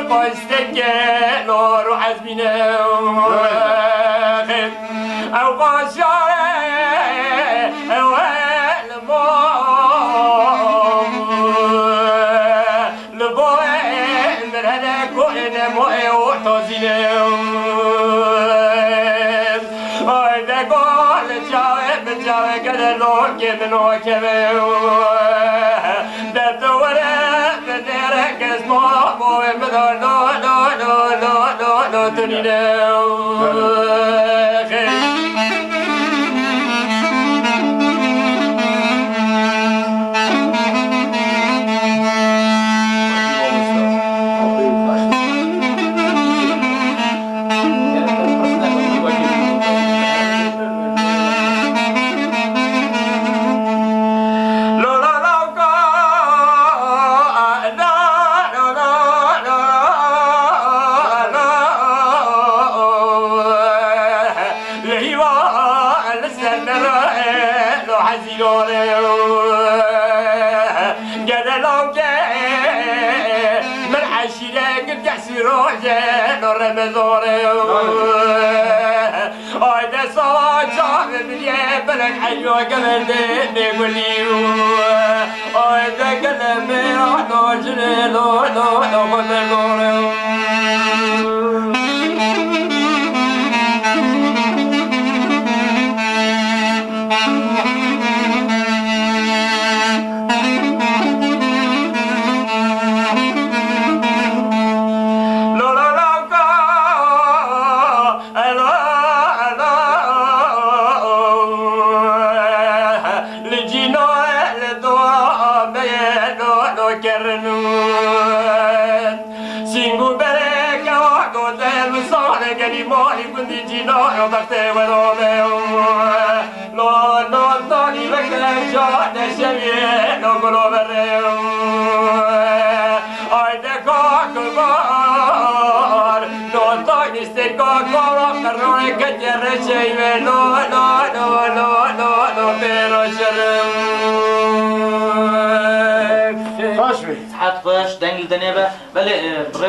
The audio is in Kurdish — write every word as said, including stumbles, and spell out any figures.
Xwesteke nor û ezmîne. Ew xweşa ew el mom. Li bo ê min hele ku ê nemo ê û tozîne. Ay de gol çawe bi çawe gele lokê min o keve. De tu were bi nere kes mo bo ê min o lo lo lo lo lo lo tunine. Li hîva li ser me re lo hezî lo re. Gele lawke min eşîre git kesî roje lo remezore. Ay de sawa çavê min ye belek eyyo gele de ne gulî. Ay de gele me ano jine lo lo lo xwe mezore. Li cîno li do me do do kerinu. Sîng û bereke wa gote misale gelî malî gundî cîna yo bextê we rome. Lo no tanî veke ca de şevî no gulo vere. Ay de kak bar no tanî stêrka kara qirnanê ketiye reçey ve lo lo lo lo lo lo pêro şirin. Baş be. Sihet xweş, deng li denê be. Belê, e, bi rêz